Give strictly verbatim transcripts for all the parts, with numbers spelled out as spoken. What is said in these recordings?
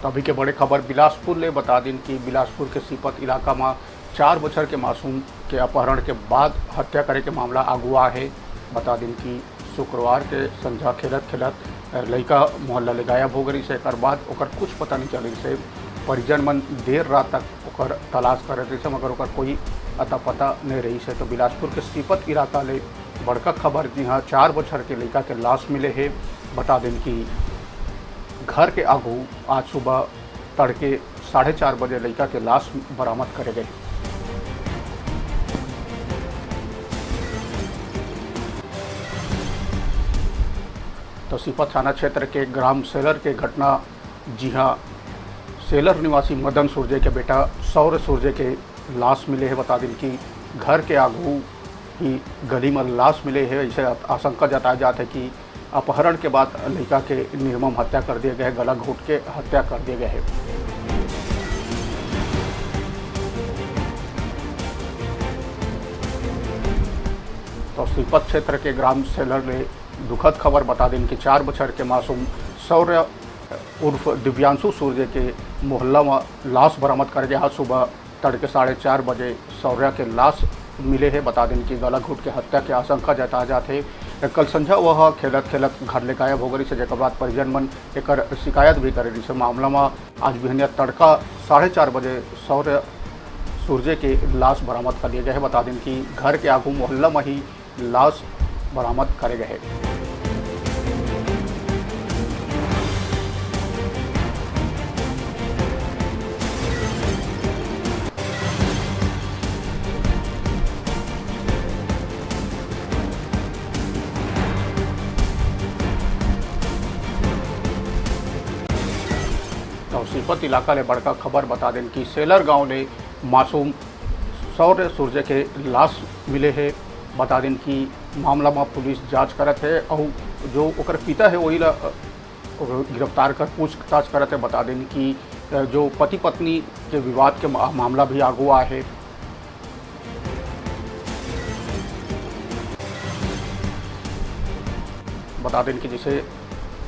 अभी के बड़े खबर बिलासपुर ले। बता दिन कि बिलासपुर के सीपत इलाका म चार बछर के मासूम के अपहरण के बाद हत्या करे के मामला आगू आए हे। बता दिन कि शुक्रवार के संझा खेलत खेलत लइका मोहल्ला ले गायब हो गे रिहिस हे। एकर बाद ओकर कुछ पता नइ चल रिहिस हे। परिजन मन देर रात तक ओकर तलाश करत रिहिस हे, मगर ओकर कोई अता पता नइ रिहिस हे। तो बिलासपुर के सीपत इलाका ले बड़का खबर, जिहां चार बछर के लइका के लाश मिले हे। बता दिन कि घर के आगू आज सुबह तड़के साढ़े चार बजे लइका के लाश बरामद करे गे। तो सीपत थाना क्षेत्र के ग्राम सेलर के घटना, जिहां सेलर निवासी मदन सुरजे के बेटा सौर सुरजे के लाश मिले हे। बता दिन कि घर के आगू ही गली म लाश मिले हे। अइसे आशंका जताए जात हे कि अपहरण के बाद लइका के निर्मम हत्या कर दिए गे हे, गला घोंट के हत्या कर दिए गे हे। तो सीपत क्षेत्र के ग्राम सेलर ले दुखद खबर, बता दिन कि चार बछर के मासूम शौर्य उर्फ दिव्यांशु सूर्य के मोहल्ला म लाश बरामद करे गे। आज सुबह तड़के साढ़े चार बजे शौर्य के लाश मिले हे। बता दिन कि गला घोंट के हत्या के आशंका जताए जात हे। कल संझा वह खेलत खेलत घर ले गायब हो गे रिहिस हे, जेकर बाद परिजन मन एकर शिकायत भी करे रिहिस हे। मामला म आज बिहनिया तड़का साढ़े चार बजे शौर्य सूर्य के लाश बरामद कर दिए गे हे। बता दिन कि घर के आगू मोहल्ला म ही लाश बरामद करे गे हे। तो सीपत इलाका ले बड़का खबर, बता दिन कि सेलर गांव ले मासूम शौर्य सूर्य के लाश मिले हे। बता दिन कि मामला म पुलिस जांच करत हे अउ जो ओकर पिता हे, वही ला, अ, गिरफ्तार कर पूछताछ करत हे। बता दिन कि, अ, जो पति पत्नी के विवाद के मा-, मामला भी आगू आए हे। बता दिन कि जैसे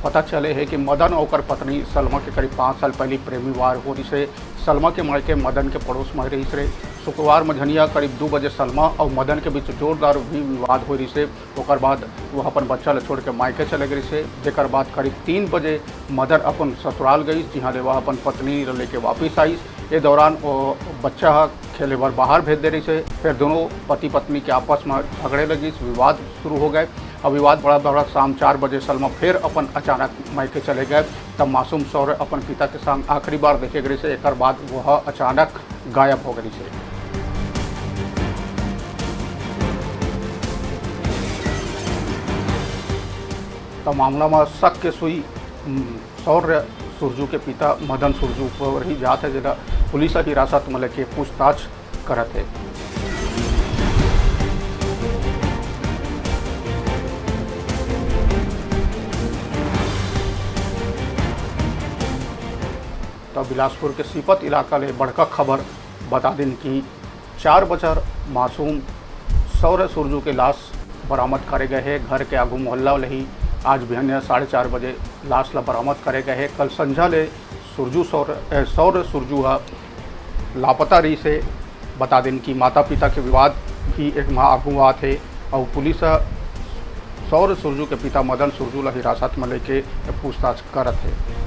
पता चले हे कि मदन अउ ओकर पत्नी सलमा के करीब पाँच साल पहिली प्रेम विवाह हो रिहिस हे। सलमा के मायके मदन के पड़ोस म रिहिस हे। शुक्रवार मझनिया करीब दू बजे सलमा अउ मदन के बीच जोरदार भी विवाद हो रिहिस हे। ओकर बाद वह अपन बच्चा ल छोड़ के मायके चले गे रिहिस हे, जेकर बाद करीब तीन बजे मदन अपन ससुराल गइस, जिहां ले वह अपन पत्नी ल लेके वापिस आइस। ए दौरान वो बच्चा ह खेले बर बाहर भेज दे रिहिस हे। फिर दोनों पति पत्नी के आपस म झगड़े लगिस, विवाद शुरू हो गे। अब विवाद बढ़त बढ़त शाम चार बजे सलमा फिर अपन अचानक मायके चले गे। तब मासूम शौर्य अपन पिता के संग आखिरी बार देखे गे रिहिस हे। एकर बाद वह अचानक गायब हो गे रिहिस हे। त मामला म शक के सुई, उम, शौर्य सुरजू के पिता मदन सुरजू ऊपर ही जात हे, जेला पुलिस ह हिरासत म लेके पूछताछ करत हे। त बिलासपुर के सीपत इलाका ले बड़का खबर, बता दिन कि चार बछर मासूम शौर्य सुरजू के लाश बरामद करे गे हे। घर के आगू मोहल्ला ले ही आज बिहनिया साढ़े चार बजे लाश ला बरामद करे गे हे। कल संझा ले सुरजू शौर्य, ए, शौर्य सुरजू ह लापता रिहिस हे। बता दिन कि माता पिता के विवाद भी एक माह आगू आत हे अउ पुलिस ह शौर्य सुरजू के पिता मदन सुरजू ला हिरासत म लेके पूछताछ करत हे।